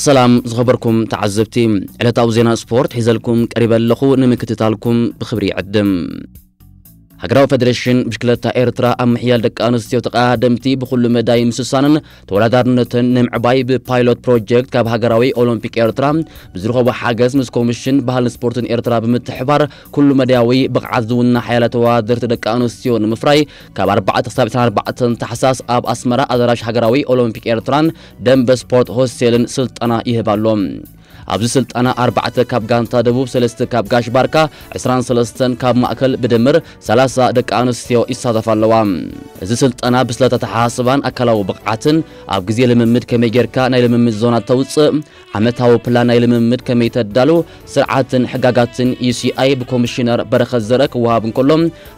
ሰላም ዝኸበርኩም ተዓዘብቲ፣ ዕለታዊ ዜና ስፖርት ሒዘልኩም ቀሪበ ኣለኹ፣ ንምክትታልኩም ብኽብሪ ይዕድም። ሃገራዊ ፌደሬሽን ብሽክለታ ኤርትራ ኣብ ምሕያል ደቂ ኣንስትዮ ተቐዳደምቲ ብኹሉ መዳይ ምስሳንን ተወዳዳርነትን ንምዕባይ ብፓይሎት ፕሮጀክት ካብ ሃገራዊ ኦሎምፒክ ኤርትራ ብዝረኸቦ ሓገዝ ምስ ኮሚሽን ባህልን ስፖርትን ኤርትራ ብምትሕባር ኩሉ መዳያዊ ብቕዓት ዝውንና ሓያለ ተወዳደርቲ ደቂ ኣንስትዮ ንምፍራይ ካብ ኣርባዕተ ክሳብ ዕስራን ኣርባዕተን ታሕሳስ ኣብ ኣስመራ ኣዳራሽ ሃገራዊ ኦሎምፒክ ኤርትራን ደንበ ስፖርት ሆስቴልን ስልጠና ይህብ ኣሎ። ኣብዚ ስልጠና ኣርባዕተ ካብ ጋንታ ደቡብ፣ ሰለስተ ካብ ጋሽ ባርካ፣ ዕስራን ሰለስተን ካብ ማእከል ብድምር ሰላሳ ደቂ ኣንስትዮ ይሳተፋ ኣለዋ። እዚ ስልጠና ብስለት ኣተሓሳስባን ኣካላዊ ብቕዓትን፣ ኣብ ግዜ ልምምድ ከመይ ጌርካ ናይ ልምምድ ዞና ተውጽእ፣ ዓመታዊ ፕላን ናይ ልምምድ ከመይ ተዳሉ፣ ስርዓትን ሕጋጋትን ዩሲኣይ ብኮሚሽነር በረኸት ዘርአ ክወሃብ እንከሎ፣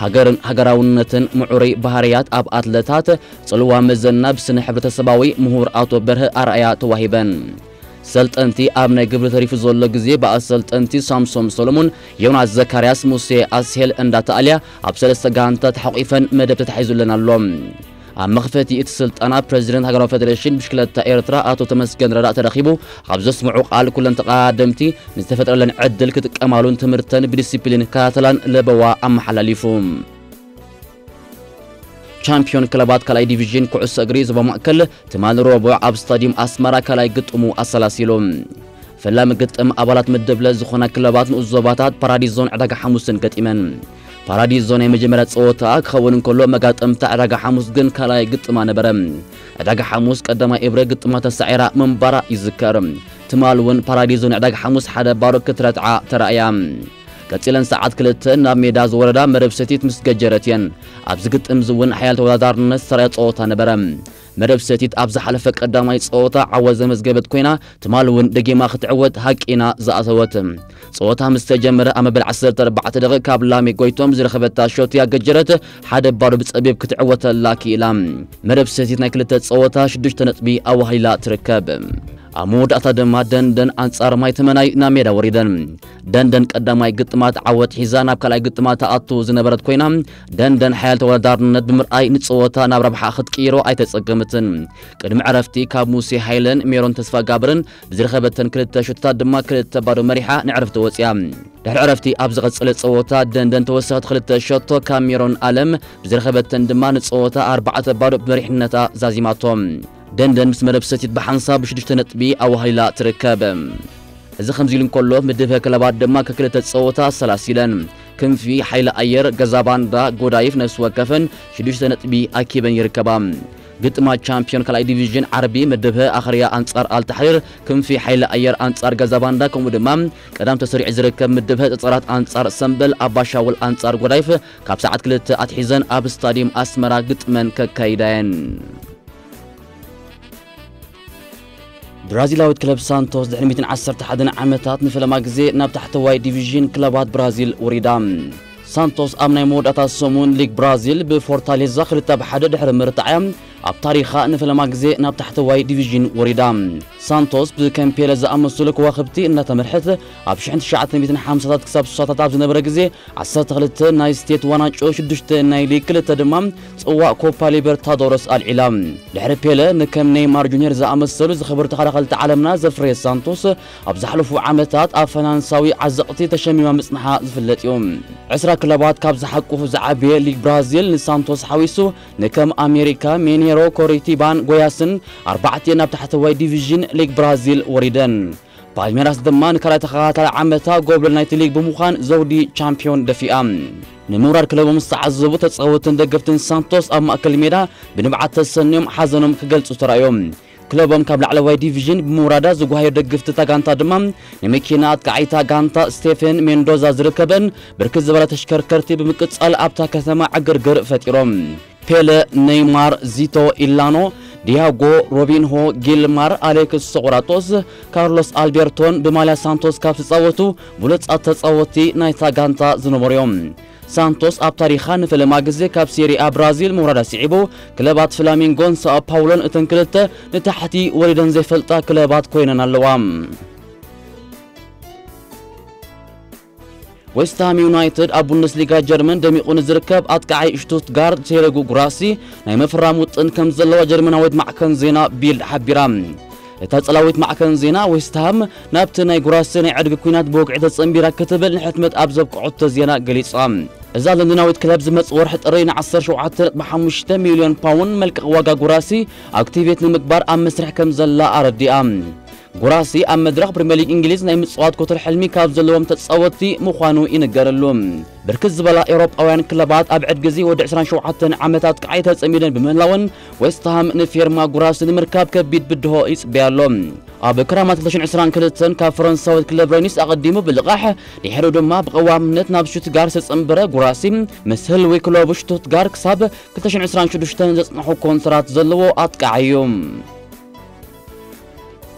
ሃገርን ሃገራውነትን ምዑሩይ ባህርያት ኣብ ኣትለታት ጽልዋ መዘና ብስነ ሕብረተሰባዊ ምሁር ኣቶ በርሀ ኣርኣያ ተዋሂበን። ሰልጠንቲ ኣብ ናይ ግብሪ ተሪፉ ዘሎ ግዜ ብኣሰልጠንቲ ሳምሶም ሰሎሞን፣ ዮናስ ዘካርያስ፣ ሙሴ ኣስሄል እንዳተኣልያ ኣብ ሰለስተ ጋንታ ተሓቂፈን መደብ ተታሒዙለን ኣሎ። ኣብ መኽፈቲ እቲ ስልጠና ፕሬዚደንት ሃገራዊ ፌደሬሽን ብሽክለታ ኤርትራ ኣቶ ተመስገን ረዳእ ተረኺቡ ኣብ ዘስምዑ ቃል ኩለን ተቐዳደምቲ ንዝተፈጥረለን ዕድል ክጥቀማሉን ትምህርተን ብዲሲፕሊን ክከታተላን ለበዋ ኣመሓላሊፉ። ቻምፒዮን ክለባት ካልኣይ ዲቪዥን ኩዕሶ እግሪ ዞባ ማእከል ትማሊ ረቡዕ ኣብ ስታዲየም ኣስመራ ካልኣይ ግጥሙ ኣሰላሲሉ። ፈላሚ ግጥም ኣባላት ምድብ ለ ዝኾና ክለባት ንኡስ ዞባታት ፓራዲዞን ዕዳጋ ሓሙስን ገጢመን። ፓራዲዞ ናይ መጀመርያ ጸወታ ክኸውን እንከሎ፣ መጋጠምታ ዕዳጋ ሓሙስ ግን ካልኣይ ግጥማ ነበረ። ዕዳጋ ሓሙስ ቀዳማይ እብረ ግጥማ ተሳዒራ ምንባራ ይዝከር። ትማሊ እውን ፓራዲዞ ንዕዳጋ ሓሙስ ሓደ ባዶ ክትረትዓ ተራእያ። ቀጺለን ሰዓት ክልተ ናብ ሜዳ ዝወረዳ መረብ ሰቲት ምስ ገጀረት እየን። ኣብዚ ግጥም እዚ እውን ሓያል ተወዳዳርነት ዝተራእዮ ጸወታ ነበረ። መረብ ሰቲት ኣብ ዝሓለፈ ቀዳማይ ጸወታ ዓወት ዘመዝገበት ኮይና፣ ትማሊ እውን ደጊማ ክትዕወት ሃቂና ዝኣተወት። ጸወታ ምስ ተጀመረ ኣብ መበል ዓሰርተ ኣርባዕተ ደቂቕ ካብ ላሜ ጎይቶም ዝረኸበታ ሾት እያ ገጀረት ሓደ ባዶ ብጸቢብ ክትዕወተላ ክኢላ። መረብ ሰቲት ናይ ክልተ ጸወታ ሽዱሽተ ነጥቢ ኣዋሂላ ትርከብ። ኣብ መወዳእታ ድማ ደንደን ኣንጻር ማይ ተመናይ ናብ ሜዳ ወሪደን። ደንደን ቀዳማይ ግጥማት ዓወት ሒዛ ናብ ካልኣይ ግጥማት ትኣቱ ዝነበረት ኮይና፣ ደንደን ሓያል ተወዳዳርነት ብምርኣይ ንጸወታ ናብ ረብሓ ክትቅይሮ ኣይተጸገመትን። ቅድሚ ዕረፍቲ ካብ ሙሴ ሃይለን ሜሮን ተስፋጋብርን ብዝረኸበተን ክልተ ሸቶታት ድማ ክልተ ባዶ መሪሓ ንዕረፍቲ ወጺኣ። ድሕሪ ዕረፍቲ ኣብ ዝቐጸለ ጸወታ ደንደን ተወሰኽቲ ክልተ ሸቶ ካብ ሜሮን ኣለም ብዝረኸበተን ድማ ንጸወታ ኣርባዕተ ባዶ ብመሪሕነታ ዛዚማቶ። ደንደን ምስ መረብ ሰቲት ብሓንሳብ ብሽዱሽተ ነጥቢ ኣዋህሊላ ትርከብ። እዚ ከምዚ ኢሉ እንከሎ፣ ምድብ ሀ ክለባት ድማ ከክልተ ጸወታ ኣሰላሲለን። ክንፊ ሓይሊ ኣየር፣ ገዛ ባንዳ፣ ጎዳይፍ ነፍሲ ወከፈን ሽዱሽተ ነጥቢ ኣኪበን ይርከባ። ግጥማት ቻምፒዮን ካልኣይ ዲቪዥን ዓርቢ ምድብ ሀ ኣኽርያ ኣንጻር ኣልታሕሪር፣ ክንፊ ሓይሊ ኣየር ኣንጻር ገዛ ባንዳ፣ ከምኡ ድማ ቀዳም ተሰሪዑ ዝርከብ ምድብ ሀ ጸጸራት ኣንጻር ሰምበል፣ ኣባሻውል ኣንጻር ጎዳይፍ ካብ ሰዓት ክልተ ኣትሒዘን ኣብ ስታዲየም ኣስመራ ግጥመን ከካይዳ እየን። ብራዚላዊት ክለብ ሳንቶስ ድሕሪ ሚእትን ዓሰርተ ሓደን ዓመታት ንፈለማ ግዜ ናብ ታሕተዋይ ዲቪዥን ክለባት ብራዚል ወሪዳ። ሳንቶስ ኣብ ናይ መወዳእታ ሰሙን ሊግ ብራዚል ብፎርታሌዛ ክልተ ብ ሓደ ድሕሪ ምርታዕያ ኣብ ታሪኻ ንፈለማ ግዜ ናብ ታሕተዋይ ዲቪዥን ወሪዳ። ሳንቶስ ብከም ፔለ ዝኣመሰሉ ከዋኽብቲ እናተመርሐት ኣብ ሽሕን ትሽዓተ ሚእትን ሓምሳታት ክሳብ ስሳታት ኣብ ዝነበረ ግዜ ዓሰርተ ክልተ ናይ ስቴት ዋናጮ፣ ሽዱሽተ ናይ ሊግ፣ ክልተ ድማ ጽዋእ ኮፓ ሊበርታዶረስ ኣልዒላ። ድሕሪ ፔለ ንከም ኔይማር ጁኒየር ዝኣመሰሉ ዝኸበሩ ተኸላኸልቲ ዓለምና ዘፍረየ ሳንቶስ ኣብ ዝሓለፉ ዓመታት ኣብ ፈናንሳዊ ዓዘቕቲ ተሸሚማ ምጽንሓ ዝፍለጥ እዩ። ዕስራ ክለባት ካብ ዝሓቁፉ ዝዓበየ ሊግ ብራዚል ንሳንቶስ ሓዊሱ ንከም ኣሜሪካ፣ ሚኔሮ፣ ኮሪቲባን ጎያስን ኣርባዕቲኤን ናብ ታሕተዋይ ዲቪዥን ሊግ ብራዚል ወሪደን። ፓልሜራስ ድማ ንካልኣይ ተኸታታሊ ዓመታ ጎብለል ናይቲ ሊግ ብምዃን ዘውዲ ቻምፒዮን ደፊኣ። ንምውራድ ክለቦም ዝተዓዘቡ ተጻወትን ደገፍትን ሳንቶስ ኣብ ማእከል ሜዳ ብንብዓት ተሰንዮም ሓዘኖም ክገልጹ ተራእዮም። ክለቦም ካብ ላዕለዋይ ዲቪዥን ብምውራዳ ዝጓሃዩ ደገፍቲ እታ ጋንታ ድማ ንመኪና ኣጥቃዓይታ ጋንታ ስቴፈን ሜንዶዛ ዝርከበን ብርክት ዝበላ ተሽከርከርቲ ብምቅጻል ኣብታ ከተማ ዕግርግር ፈጢሮም። ፔለ፣ ኔይማር፣ ዚቶ፣ ኢላኖ፣ ዲያጎ፣ ሮቢንሆ፣ ጊልማር፣ ኣሌክስ ሶቆራጦስ፣ ካርሎስ ኣልቤርቶን ብማልያ ሳንቶስ ካብ ዝተጻወቱ ብሉጻት ተጻወትቲ ናይታ ጋንታ ዝነበሩ እዮም። ሳንቶስ ኣብ ታሪኻ ንፈለማ ግዜ ካብ ሴሪኣ ብራዚል ምውራዳ ስዒቡ፣ ክለባት ፍላሚንጎን ሳኦ ፓውሎን እተን ክልተ ንታሕቲ ወሪደን ዘይፈልጣ ክለባት ኮይነን ኣለዋ። ዌስትሃም ዩናይትድ ኣብ ቡንደስሊጋ ጀርመን ደሚቑ ንዝርከብ ኣጥቃዓይ ሽቱትጋርድ ሴረጉ ጉራሲ ናይ ምፍራም ውጥን ከም ዘለዋ ጀርመናዊት ማዕከን ዜና ቢልድ ሓቢራ። እታ ጸላዊት ማዕከን ዜና ዌስትሃም ናብቲ ናይ ጉራሲ ናይ ዕድጊ ኲናት ብወግዒ ተጸንቢራ ክትብል ንሕትመት ኣብ ዘብቅዖቶ ዜና ገሊጻ። እዛ ለንደናዊት ክለብ ዝመጽእ ወርሒ ጥሪ ን17.5 ሚልዮን ፓውንድ መልቀቕ ዋጋ ጉራሲ ኣክቲቬት ንምግባር ኣብ መስርሕ ከም ዘላ ኣረዲኣ። ጉራሲ ኣብ መድረኽ ፕሪምየር ሊግ እንግሊዝ ናይ ምጽዋት ክቱር ሕልሚ ካብ ዘለዎም ተጻወትቲ ምዃኑ ይንገረሉ። ብርክት ዝበላ ኤውሮጳውያን ክለባት ኣብ ዕድጊ እዚ ወዲ 27 ዓመታት ቃይ ተጸሚደን ብምህላወን ዌስትሃም ንፌርማ ጉራሲ ንምርካብ ከቢድ ብድሆ ይጽበያ ኣሎ። ኣብ ክራማት 2022 ካብ ፈረንሳዊት ክለብ ሬኒስ ኣቐዲሙ ብልቓሕ ድሕሪኡ ድማ ብቐዋምነት ናብ ሽቱትጋርት ዝተጸንበረ ጉራሲ ምስ ህልዊ ክለቡ ሽቱትጋርት ክሳብ 2026 ዘጽንሑ ኮንትራት ዘለዎ ኣጥቃዓይ እዩ።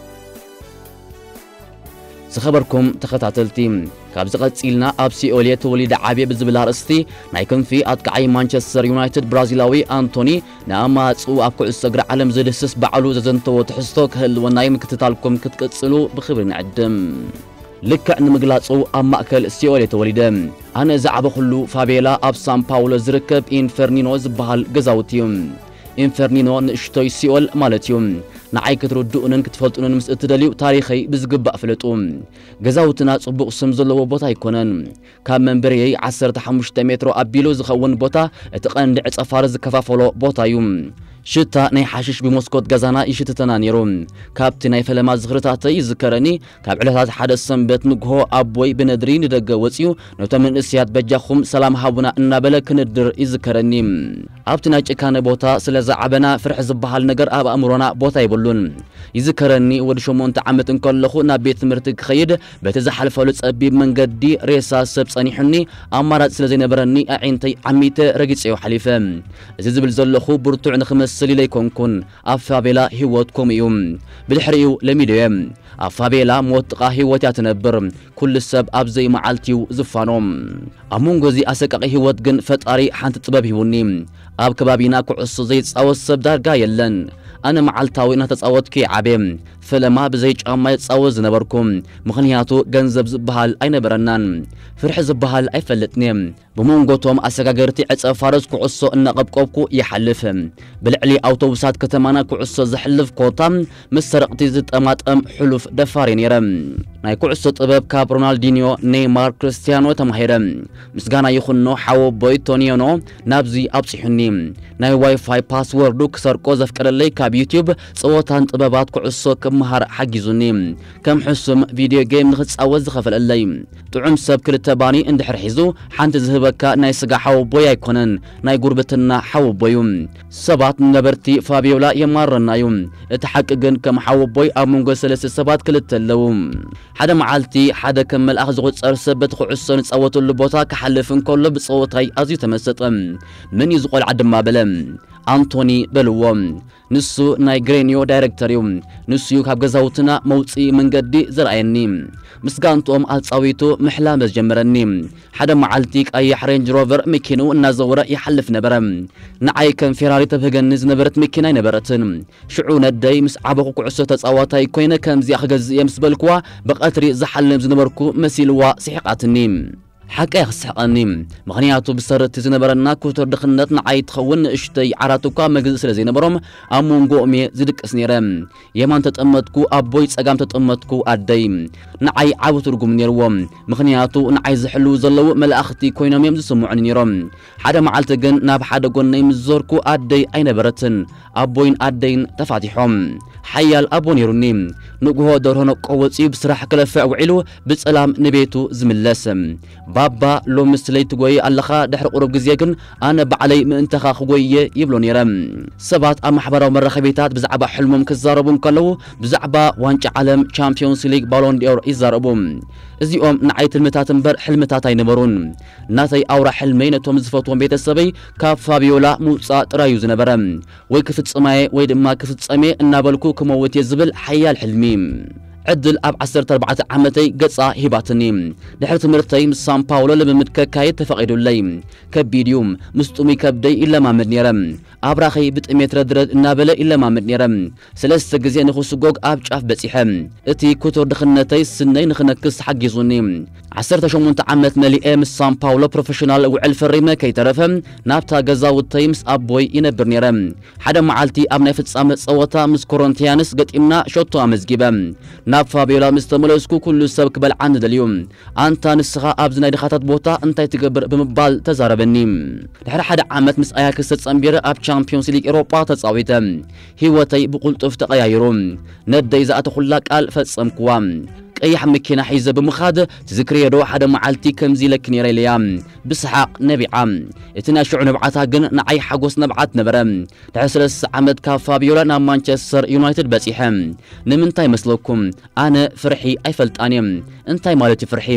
ዝኸበርኩም ተኸታተልቲ፣ ካብዚ ቀጺልና ኣብ ሲኦል እየ ተወሊደ ዓብየ ብዝብል ኣርእስቲ ናይ ክንፊ ኣጥቃዓይ ማንቸስተር ዩናይትድ ብራዚላዊ ኣንቶኒ ንኣማጽኡ ኣብ ኩዕሶ እግሪ ዓለም ዝድስስ ባዕሉ ዘዘንተዎ ትሕዝቶ ክህልወና እዩ። ምክትታልኩም ክትቅጽሉ ብኽብሪ ንዕድም። ልክዕ ንምግላጹ ኣብ ማእከል ሲኦል እየ ተወሊደ። ኣነ ዝዓበኹሉ ፋቬላ ኣብ ሳን ፓውሎ ዝርከብ ኢንፈርኒኖ ዝበሃል ገዛውቲ እዩ። ኢንፈርኒኖ ንእሽቶይ ሲኦል ማለት እዩ። ንዓይ ክትርድኡንን ክትፈልጡንን ምስ እትደልዩ ታሪኸይ ብዝግባእ ፍለጡ። ገዛውትና ጽቡቕ ስም ዘለዎ ቦታ ኣይኮነን። ካብ መንበርየይ 15 ሜትሮ ኣቢሉ ዝኸውን ቦታ እቲ ቀንዲ ዕጸ ፋርስ ዝከፋፈሎ ቦታ እዩ። ሽታ ናይ ሓሽሽ ብመስኮት ገዛና ይሽትተና ነይሩ። ካብቲ ናይ ፈለማ ዝኽርታተይ ይዝከረኒ፣ ካብ ዕለታት ሓደ ሰንበት ንግሆ ኣቦይ ብነድሪ ንደገ ወጺኡ ነቶም መንእሰያት በጃኹም ሰላም ሃቡና እናበለ ክንድር ይዝከረኒ። ኣብቲ ናይ ጭካነ ቦታ ስለ ዝዓበና ፍርሒ ዝበሃል ነገር ኣብ ኣእምሮና ቦታ የብሉን። ይዝከረኒ ወዲ ሸሞንተ ዓመት እንከለኹ ናብ ቤት ትምህርቲ ክኸይድ በቲ ዝሓልፈሉ ጸቢብ መንገዲ ሬሳ ሰብ ጸኒሑኒ ኣማራጺ ስለ ዘይነበረኒ ኣዒንተይ ዓሚተ ረጊጸዮ ሓሊፈ። እዚ ዝብል ዘለኹ ብርቱዕ ንኽመስል ኢለ ኣይኮንኩን። ኣብ ፋቬላ ህይወት ከምኡ እዩ። ብድሕሪኡ ለሚደዮ። ኣብ ፋቬላ ሞት ጥቓ ህይወት እያ ትነብር። ኩሉ ሰብ ኣብ ዘይመዓልቲ እዩ ዝፋኖ። ኣብ መንጎ እዚ ኣሰቃቂ ህይወት ግን ፈጣሪ ሓንቲ ጥበብ ሂቡኒ። ኣብ ከባቢና ኩዕሶ ዘይጻወት ሰብ ዳርጋ የለን። ኣነ መዓልታዊ እናተጻወትኩ እየ ዓብየ። ፈለማ ብዘይ ጫማ ይጻወት ዝነበርኩ። ምኽንያቱ ገንዘብ ዝበሃል ኣይነበረናን። ፍርሒ ዝበሃል ኣይፈልጥን እየ። ብመንጎቶም ኣሰጋገርቲ ዕጸ ፋርስ ኩዕሶ እናቐብቀብኩ ይሓልፍ። ብልዕሊ ኣውቶቡሳት ከተማና ኩዕሶ ዘሕልፍ ኮታ ምስ ሰረቕቲ ዝጠማጠም ሕሉፍ ደፋር እየ ነይረ። ናይ ኩዕሶ ጥበብ ካብ ሮናልዲኒዮ፣ ኔይማር፣ ክርስቲያኖ ተማሂረ። ምስጋና ይኹኖ ሓወቦይ ቶኒዮኖ ናብዚ ኣብጺሑኒ። ናይ ዋይፋይ ፓስወርዱ ክሰርቆ ዘፍቀደለይ ካብ ዩቲዩብ ጸወታን ጥበባት ኩዕሶ ክመሃር ሓጊዙኒ። ከም ሕሱም ቪድዮ ጌም ንኽጻወት ዝኸፈለለይ። ጥዑም ሰብ ክልተ ባኒ እንድሕር ሒዙ ሓንቲ ዝህበካ ናይ ስጋ ሓወቦይ ኣይኮነን፣ ናይ ጉርብትና ሓወቦዩ። ሰባት ንነበርቲ ፋቢዮላ የማርረና እዩ። እቲ ሓቂ ግን ከም ሓወቦይ ኣብ መንጎ ሰለስተ ሰባት ክልተ ኣለዉ። ሓደ መዓልቲ ሓደ ከም መልኣኽ ዝቑጸር ሰብ በቲ ኩዕሶ ንጻወተሉ ቦታ ክሓልፍ እንከሎ ብጸወታይ ኣዝዩ ተመሰጠ። መን እዩ ዝቖልዓ ድማ በለ። ኣንቶኒ በልዎ። ንሱ ናይ ግሬንዮ ዳይረክተር እዩ። ንሱ እዩ ካብ ገዛውትና መውጽኢ መንገዲ ዘርኣየኒ። ምስ ጋንትኦም ኣጻዊቱ ምሕላም ጀመረኒ። ሓደ መዓልቲ ቀያሕ ሬንጅ ሮቨር መኪንኡ እናዘወረ ይሓልፍ ነበረ። ንዓይ ከም ፌራሪ ተብህገኒ ዝነበረት መኪና ኣይነበረትን። ሽዑ ነደይ ምስ ዓበኹ ኩዕሶ ተጻዋታይ ኮይነ ከምዚኣ ክገዝእ እየ ምስ በልክዋ ብቐትሪ ዝሓልም ዝነበርኩ መሲልዋ ስሒቓትኒ። ሓቀይ ክስሕቐኒ። ምኽንያቱ ብሰርቲ ዝነበረና ክቱር ድኽነት ንዓይ ትኸውን ንእሽተይ ዓራት እኳ መግዝእ ስለ ዘይነበሮም ኣብ መንጎኦም እየ ዝድቅስ ነይረ። የማን ተጠመጥኩ ኣቦይ፣ ጸጋም ተጠመጥኩ ኣደይ። ንዓይ ዓቢ ትርጉም ነይርዎ። ምኽንያቱ ንዓይ ዝሕልዉ ዘለዉ መላእኽቲ ኮይኖም እዮም ዝስምዑኒ ነይሮም። ሓደ መዓልቲ ግን ናብ ሓደ ጎነይ ምስ ዞርኩ ኣደይ ኣይነበረትን። ኣቦይን ኣደይን ተፋቲሖም። ሓያል ኣቦ ነይሩኒ። ንግሆ ደርሆ ነቆ ወጺኡ ብስራሕ ክለፍዕ ውዒሉ ብጸላም ንቤቱ ዝምለስ። ባባ፣ ሎምስ ለይቲ ጎይ ኣለኻ፣ ድሕሪ ቁሩብ ግዜ ግን ኣነ ባዕለይ ምእንተኻ ክጎየ ይብሎ ነይረ። ሰባት ኣብ ማሕበራዊ መራኸቢታት ብዛዕባ ሕልሞም ክዛረቡ እንከለዉ ብዛዕባ ዋንጫ ዓለም፣ ቻምፒዮንስ ሊግ፣ ባሎን ዲኦር ይዛረቡ። እዚኦም ንዓይ ትልምታት እምበር ሕልምታት ኣይነበሩን። ናተይ ኣውራ ሕልመይ ነቶም ዝፈትዎም ቤተሰበይ ካብ ፋቢዮላ ምውጻእ ጥራዩ ዝነበረ። ወይ ክፍጽማየ ወይ ድማ ክፍጸሜ እናበልኩ ክመውት እየ ዝብል ሓያል ሕልሚ። ዕድል ኣብ ዓሰርተ ኣርባዕተ ዓመተይ ገጻ ሂባትኒ። ድሕሪ ትምህርተይ ምስ ሳን ፓውሎ ልምምድ ከካይድ ተፈቒዱለይ። ከቢድ እዩ። ምስ ጥሙይ ከብደይ ይለማመድ ነይረ። ኣብራኸይ ብጥሜት ረድረድ እናበለ ይለማመድ ነይረ። ሰለስተ ግዜ ንኽስጎግ ኣብ ጫፍ በጺሐ። እቲ ክቱር ድኽነተይ ስነይ ንኽነክስ ሓጊዙኒ። ዓሰርተ ሸሞንተ ዓመት መሊኤ ምስ ሳን ፓውሎ ፕሮፌሽናል ውዕል ፈሪመ ከይተረፈ ናብታ ገዛውተይ ምስ ኣቦይ ይነብር ነይረ። ሓደ መዓልቲ ኣብ ናይ ፍጻመ ጸወታ ምስ ኮሮንቲያንስ ገጢምና ሸቶ ኣመዝጊበ። ናብ ፋቢዮላ ምስ ተመለስኩ ኩሉ ሰብ ክበልዓኒ ደልዩ። ኣንታ ንስኻ ኣብዚ ናይ ድኻታት ቦታ እንታይ ትገብር ብምባል ተዛረበኒ። ድሕሪ ሓደ ዓመት ምስ ኣያክስ ተጸንቢረ ኣብ ቻምፒዮንስ ሊግ ኤሮጳ ተጻዊተ። ህይወተይ ብቕልጡፍ ተቐያይሩ። ነደይ ዝኣተኹላ ቃል ፈጸምክዋ። ቀያሕ መኪና ሒዘ ብምኻድ ትዝክርዮ ዶ ሓደ መዓልቲ ከምዚ ኢለኪ ነይረ ኢለያ። ብሰሓቕ ነቢዓ። እቲ ናይ ሽዑ ንብዓታ ግን ንዓይ ሓጎስ ንብዓት ነበረ። ድሕሪ ሰለስተ ዓመት ካብ ፋቢዮላ ናብ ማንቸስተር ዩናይትድ በጺሐ። ንምንታይ መስለኩም? ኣነ ፍርሒ ኣይፈልጣን እየ። እንታይ ማለት እዩ ፍርሒ?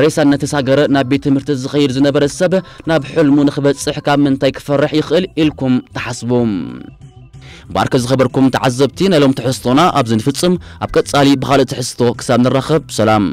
ሬሳ እናተሳገረ ናብ ቤት ትምህርቲ ዝኸይድ ዝነበረ ሰብ ናብ ሕልሙ ንኽበጽሕ ካብ ምንታይ ክፈርሕ ይኽእል ኢልኩም ትሓስቡ? ባርክ ዝኸበርኩም ተዓዘብቲ ናይ ሎም ትሕዝቶና ኣብዚ ንፍጽም። ኣብ ቀጻሊ ብኻልእ ትሕዝቶ ክሳብ ንራኸብ ሰላም።